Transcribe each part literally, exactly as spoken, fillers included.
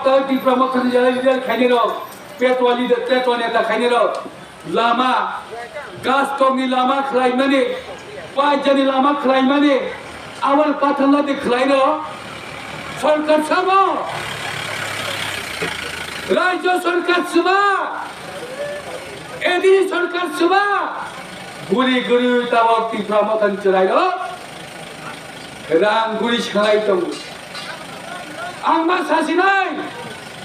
Tipra Motha ni leader khainai rok, petwa leader, petwa neta khainai rok, lama, gas tongni lama khlaimani, paijani lama khlaimani, aboni pathanladi khlaino. Sorkar samo, Rajya Sorkar sima, A D C Sorkar sima, guri guri tabok Tipra Motha ni chwrairok rang guri sanglai tongo. Ang ma sasinai,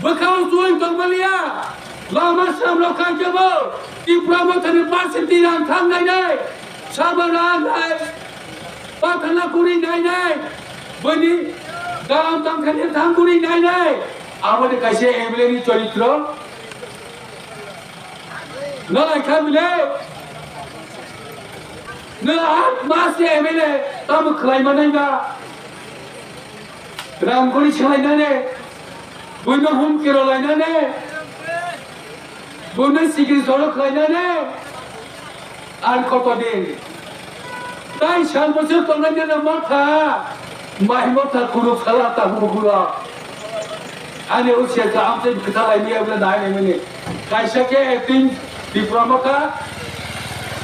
bwkhao chuwi tongmaliya, lama swnamrok khaikhe bo Tipra Mothani percent ni rang thang nainai, sabo rang nai, pathana guri nainai, bini dam tangkhani thang guri nainai, aboni kaisa M L A ni choritro. Nalai kha bile. Nwng a mas ni M L A tamo khlai manai ba? Rang guri salai nane. Buino hum kiro lai nane. Buino sigri soro khlai nane. Ar koto din. Tai sal bosor tongnai jora motha, mai motha kuruk sala ta hukura. Ani usia ka amte kita lai ni abla dai ni mani. Kaisa ke acting Tipra Motha,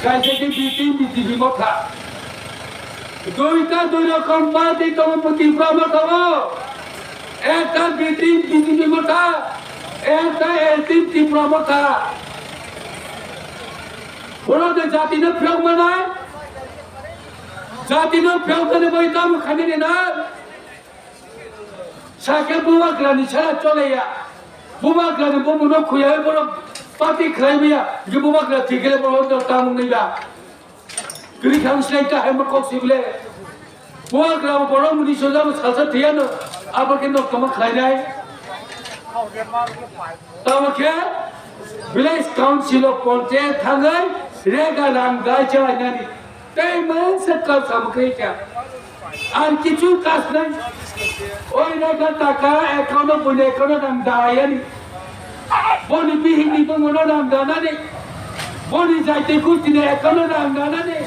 kaisa ke B T B T B Motha. Duita dui rokom party tongo Tipra Motha o. Ekta B T B T B Motha, ekta acting Tipra Motha. Borok de jati no phiyok manai. Jati no phiyok mani bai tamo khainani na. Sakhe bubagra ni sara choleya. Bubagra ni bumu no khuya borok party khlai maya. Ge bubagra thikle borok no tamo nai ba. Kiri khang sinai ta hai ma kok sibile. Bubagra borok muni soja mo salsa thiyano. Abo ke nok tama khlai nai. Tamo khe village council o ponchayat thangwi rega rang dai chalai nani. Tei mangsa kal samung khe kya. Ar kichu kasnai. Oi rega taka account o buni account o rang dai yani. Boni bihik ni bungo no rang danani. Boni jaiti gusti ni account o rang danani.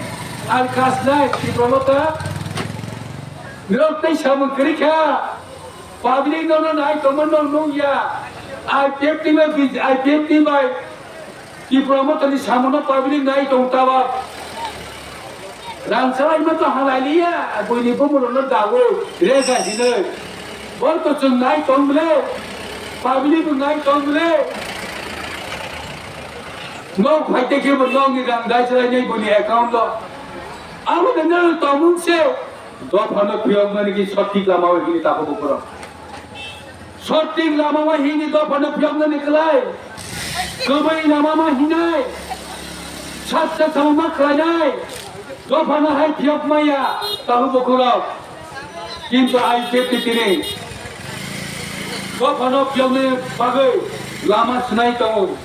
Ar kasnai Tipra Motha. Nirok tei samung khe kya. Public no no nai tongma no nung ya. I P F T bai B J, I P F T bai Tipra Motha ni samung no public nai tong taba. Rang salai ma to halai liya. Buini bumu no dawo. Rega hinoi. Bor to chung nai tong ble. Public bo nai tong ble. No phaite khe bo no ni rang dai salai nai buini account lo. Abo de no tongmung se. Dophano phiyoknani ki sothik lama o hini tako bukurok. Sothik lama o hini dophano phiyoknani kwlai. Kwbai lama ma hinai. Sat sat sama ma khlainai. Dophano hai phiyok maya tako bukurok. Kintu I P F T tini. Dophano phiyoknani bagwi lama swnai tongo.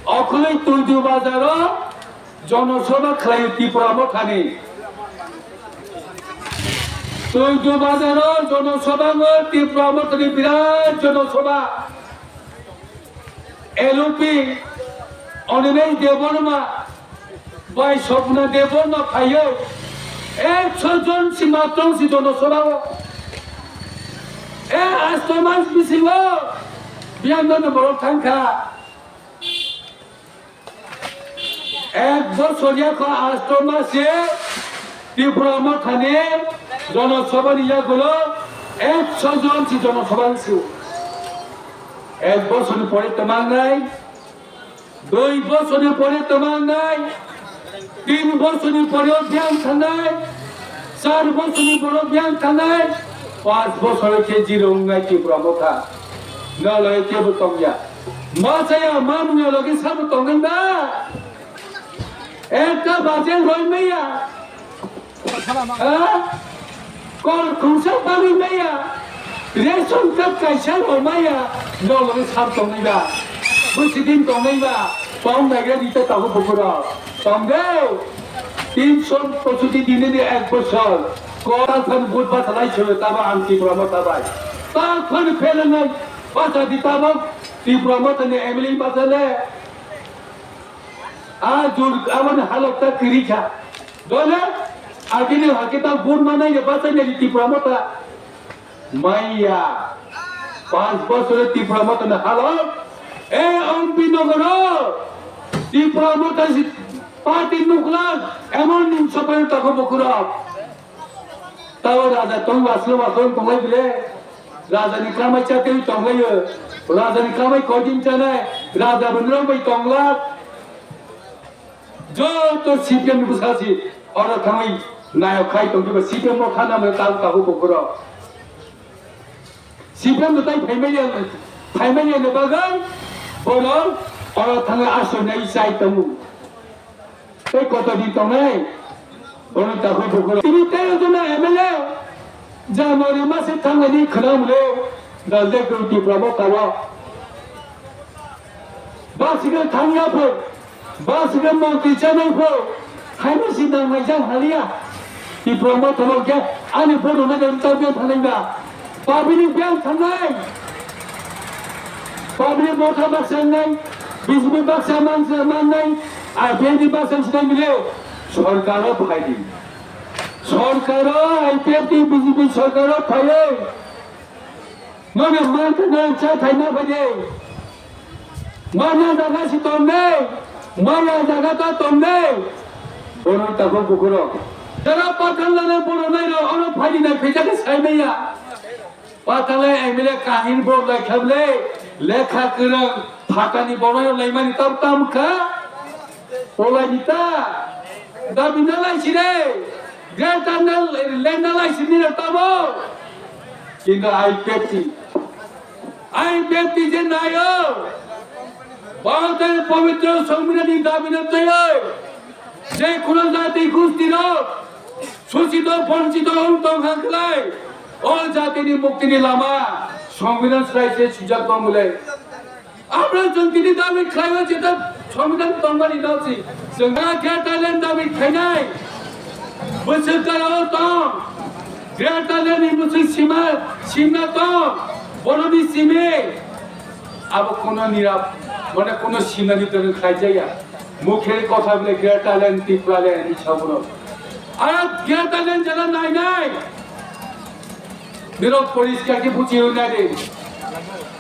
Okhulwi Tuidu bazaro Jonosabha khlaio Tipra Mothani. Tuidu bazaro jonosabha no Tipra Mothani birat jonosabha. L O P Animesh Debbarma bai Swapna Debbarma phaiyo ekso jon si matwng si jonosabha o. E asto mas bisingo biyang no borok thangkha. Ek bochor yakho asto mase Tipra Mothani jonosabha ni yagulo ekso jon si jonosabha wngsu. Ek bochor ni pore twmangnai, dui bochor ni pore twmangnai, tin bochor ni pore o biyang thangnai, char bochor ni pore o biyang thangnai, panch bochor khe zero wngnai Tipra Motha. Nalai kebo tongya. Ma chaya, ma nungya logi sabo tongnai ba? Ekta bajen roi maya. Ha? Kol khungsa bagwi maya. Ration card kaisa roi maya. No logi sabo tongnai ba? Busidin tongnai ba? Tong nagra dita tahu bukuro. Tong de. Tinso pochuti dini di ek bosor. Kol than but basalai chwe taba ang Tipra Motha bai. Ta than phelanai basa di taba Tipra Motha ni M L A basa le. A jur aboni halok ta kiri kha. Dole agini hakita gun manai ya basa ni Tipra Motha. Maya. Panch bochor Tipra Motha ni halok, e M P Nogoro, Tipra Motha si party nukla, emon nin sopai tako bokhorok. Tao raja tong waslo waslo tonglai bile, raja ni kamai chatwi tonglaio, raja ni kamai koidin chanai, raja bunrok bai tongla. Joto C P M ni bwsasi oro thangwi nayok khai tongkhe ba C P M no khana mano tabo tabo bokhorok. C P M no tai phaimani, phaimani ni bagwi bono oro thangwi asoi nai chai tongo. Tei koto din tongnai bono takhuk bokhorok. Tini tei jono M L A January mase thangani khwnamle dal de kung Tipra bo kabo. Ba sikhe thangya pho, ba sikhe montri chanai pho, haino si nang mai jang haliya. Tipra Motha bo khe ani photo na dan ta biang thangnai ba. Public biang thangnai. Public Motha baksa nai, B J P baksa mansa mannai, I P F T baksa sinai mile. Sorkar o phai di. Sorkar o I P F T B J P sorkar o phai. Nono manthano cha thaima phai de. Mana jaga si tongnai, maya jaga ta tongnai. Bono tako bukuro. Jara pathal lana bono nai ro, ono phai di nai pheja ke sai maya. Pathal ai M L A kahin bo lai khamle, lekha kwrwng, phatani bono lai mani tab tam kha. Polai di ta. Dabi na lai sire. Greater na, le na lai sire tabo. Kintu I P F T. I P F T je nayo. Bharat ni pavitra Songbidan ni dabi na tayoi. Je kuno jati gusti rok. Suchito, bonchito, wng tong kha khlai. O jati ni mukti ni lama. Songbidan srai se sujak tong bole. Abro chwng tini dabi khlaiwi chwngno Songbidan tongmani nokchi. Chwng da Greater Land dabi khlainai. Bwswk darao tong. Greater Land ni bwswk sima, simna tong. Boroni simi. Abo kuno nirap, mane kuno simnani tongwi khlaijaya. Mukhe kotha bile Greater Land, Tripura Land ni sabuno. Ara Greater Land jala nainai. Nirok poriskar khe buchi hwnna de.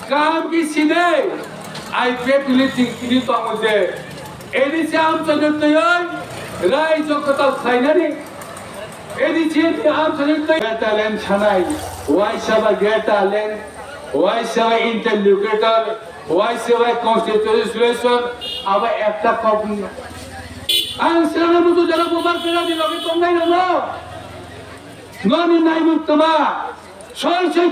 Kaham khe side. I P F T ni thing tini tongo je. A D C amchaino twiwi raijwk kwtal khlainani. A D C ni amchaino twi Greater Land sanai. Waisa ba Greater Land. Waisa ba interlocutor. Waisa ba constitution. Abo ekta kok. Ang sana mutu jara bubar kena di loge tongnai rano. Noni naimuk tama. Soi soi